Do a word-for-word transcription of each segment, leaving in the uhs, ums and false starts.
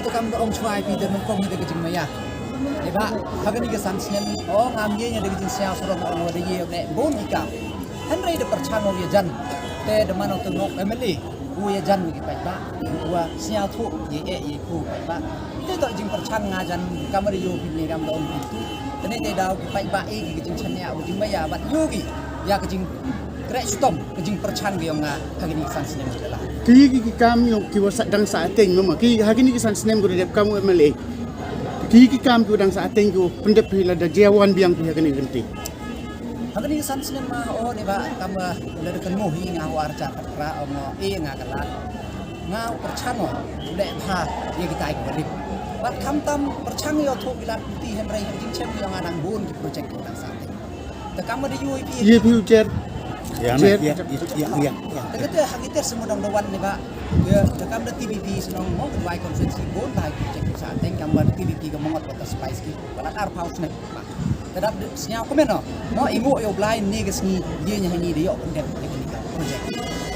Kam da ong shuwa ïa phi da nyngkong hi da ka jingmaïa. Ïa ba ha kane ka san snem, ong am ïa da ka jingsngew sarong ong wa da ïa leh bun ki kam. Hynrei da pyrshang ong ïa jan. Te da man ong te ngok M L A u ïa jan ki paidbah, u wa sngewthuh ïa eh ïa ku paidbah. Te to jingpyrshang nga jan kam da ïoh phi ne kam da ong phi tu. Te ne te daw ki paidbah ïa ki jingshaniah u jingmaïa bad ïoh ki ïa ka jing kreh shitom ka jingpyrshang ka ïong nga ha kine ki san snem ka la. Ki ki ki kam ïong ki wa sa dang sa ateng mama ki ha kine ki san snem ko dep kam M L A. Ki ki kam ki wa dang sa ateng ki wa pyndep hi la da jia wan biang ki ha kine ki lynti. Ha kine ki san snem ma o ne ba kam la da kan mo hi nga wa archa ka pra o mo e nga ka la. Nga pyrshang o le bha ye ki tai ko dip. Bat kam tam pyrshang yo tho ki la ti hen rai jing chem yo nga dang bun ki project ki dang sa ateng. Te kam da ïoh ïa phi. Ïa phi u jer. Ïa na, jer. Ïa, ïa, ïa, ïa. Te kata ha kita semua dong dawan ni ba. Ya, te kam da T V P senong mo kedua konstituensi bun ba ki cek sa teng kam da T V P ka mongot water supply scheme. Balat ar pau snek. Ba. Te dap de snya komen no. Mo ingo yo blai ni ke sngi ye nya ni de yo pendek. Project.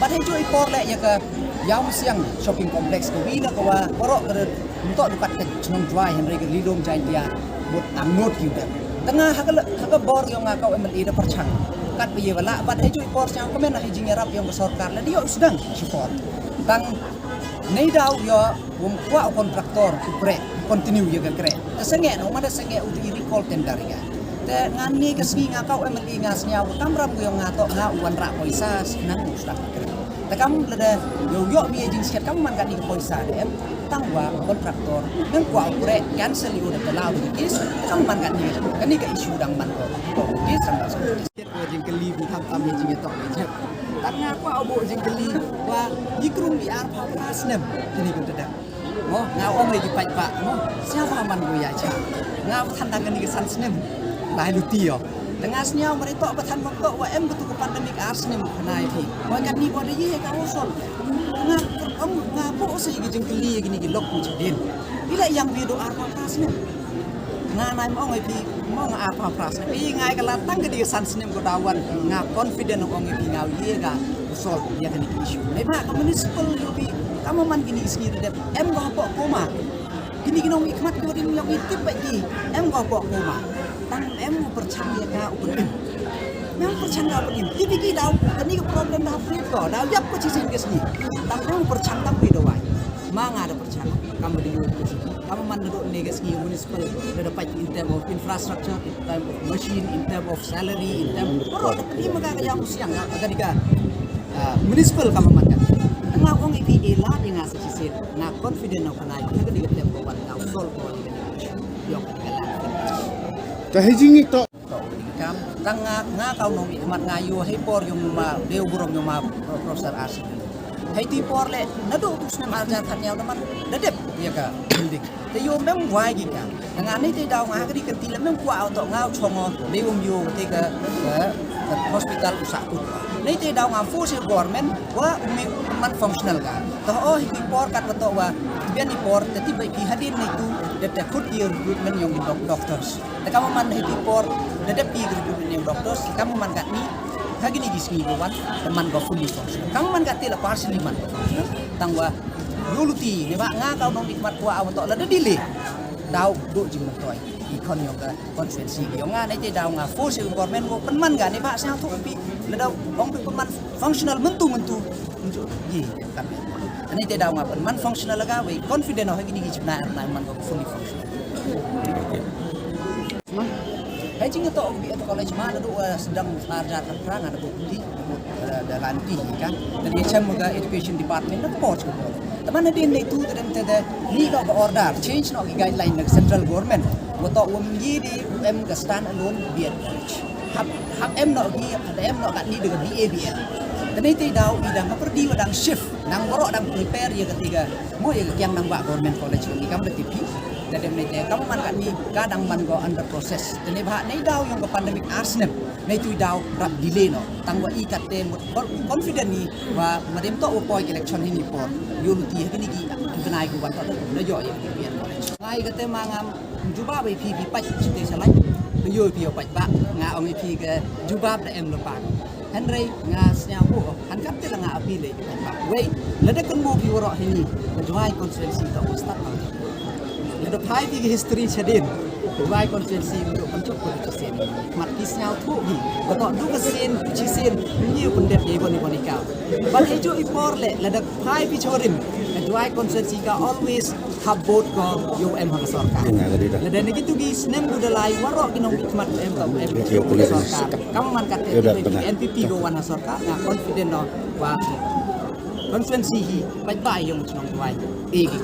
Ba de jo i por le ya ke Yaw Siang shopping complex ke wi na ke wa porok ke Ntok dukat ka chnong Jwai Henry ka Lidom Jaintia mut tang not ki udah. Tengah ha ka ha ka bor yong nga kau M L A da perchang. Kat ba ye bala bad hei jui por chang komen hei jing yarap yong ka sorkar la dio sedang support. Tang nei daw yo wong kwa kontraktor ku kre continue ya ka kre. Te senge no mana senge u di recall tender ya. Te ngan ni ka sngi nga kau M L A nga snyaw kam ram yong nga tok nga u wan rak poisa senang u sedang kre. Te kam lada yo yo mi jing siat kam man kan ni poisa de em tang wa kontraktor nang kwa u re cancel yo de telau de kis kam man kan ni kan ni ka issue dang man ko ko kis dang man so. Siat ko jing keli bi tham tham jing to jep. Tang nga kwa obo jing keli wa ni krum bi ar pha pha snem ni ko te dang. Mo nga ong ri ki paidbah mo sia ba man go ya cha. Nga ba than dang ni ka san snem. Lai lu ti yo. Tang nga sniaw mari tok ba than bok tok wa em betu ka pandemic ar snem khana ïa phi. Wa kat ni ko da ye ka usol. Nga ong nga bo se ki jingkli ïa kini ki lok ku chadin. Ila yang bi do ar pha pha snem. Nga nai mo ong ïa phi mo nga ar pha pha snem. Pi ngai ka la tang ka di ka san snem ko da wan nga confident ong ïa phi nga ye ka usol ïa kini ki issue. Nei ba ka municipal yo phi ka mo man kini ki sngi da dep em go hapoh koma. Kini ki nong i khmat ko ding yong i tip ba ki em go hapoh koma. Tang em u perchang ïa ka u penim. Em perchang ka u penim. Ti bi ki daw kani ka problem da haprit ko daw yap ko chi sien ka sngi. Tang em u perchang tang bi dawai. Ma nga da perchang kam ba ding u ka sngi. Kam man da dot ne ka sngi municipal da da pait in term of infrastructure, in term of machine, in term of salary, in term of ro da pini ma ka ka yam siang ka ka dika. Ah, municipal kam man ka. Nga ong i pi e la ding nga sa chi sien. Nga confident na kana ka ka dika tem ko wan ka sol ko ni ka. Yok ka la. Ka hijing ito. Kam tang nga nga kau nong i mat nga yu hei por yung ma deu burong yung ma Professor Arsi. Hei ti por le nadu tu snem arja khat nyau naman dadep ya ka building. Te yo mem wai gi ka. Nga ni te daw nga ka di ka ti le mem kwa auto nga chong o deu um yo te ka hospital usa kut. Ni te daw nga force government wa umi man functional ka. To o hei ti por kat wa to wa bian ni por te ti bai pi hadin ni tu de te kut ki recruitment yung doctors. Te kam man hei ti por da dep ki group ni doctors kam man kat ni ha kini ki sngi ko wan te man ko fully functional kam man kat ti la partially man ko functional tang wa yo luti ne ba nga ka nong ni mat ko aw to la da delay daw do jing man toy i kon yong ka constituency yong nga ne te daw nga force government ko pen man ga ne ba sa to pi la daw ong pi pen man functional mentu mentu. Ye kan. Ani te daw nga pen man functional ga we confident ho kini ki chipna na man ko fully functional. Hai jing to bi at college ma na do sedang arja kan prang ada bukti da lanti kan. Tadi chem ga education department na por. Teman ada ni tu tadi te ni lo order change no guideline na central government. Wa to um ye di em ga stand alone bi at college. Hap hap em no bi hap em no kat ni de bi A B L. Tadi te daw i dang perdi wa dang shift nang borok dang prepare ya ketiga. Mo ya kiang nang ba government college ni kam da tipi. Dadem ni te kam man kat ni ka dang man go under process. Tene ba nei daw yong ka pandemic ar snem. Nei tu daw rap delay no. Tang wa i kat te mut confident ni wa madem to wa poi election hini por. Yo luti hini ki kenai ku ban to na yo ya government college. Ngai kat te mangam jubab bai phi phi pach chite salai. Yo phi yo pach ba nga ong phi ke jubab da em lepak. Hynrei nga sngewthuh, han kat te la nga appeal leh. Wei, lada kan mo phi waroh hini, ka Jowai constituency ta u start. Lada phai phi ki history shadien, Jowai constituency u kan chok ko chi sien. Mat ki sngewthuh hi, ka to du ka sien, chi sien, ni u pyndet ye boni boni ka. Ban e jo i por le, lada phai phi chorim, ka Jowai constituency ka always hap vote ko ïa u em ha ka sorkar. Lada na kitu ki snem du da lai waroh ki nongmihkhmat em ka em ka sorkar. Kam man kat te N P P ko wan ha sorkar, nga confident noh ba constituency hi bad ba ïa u chnong Jowai. E ki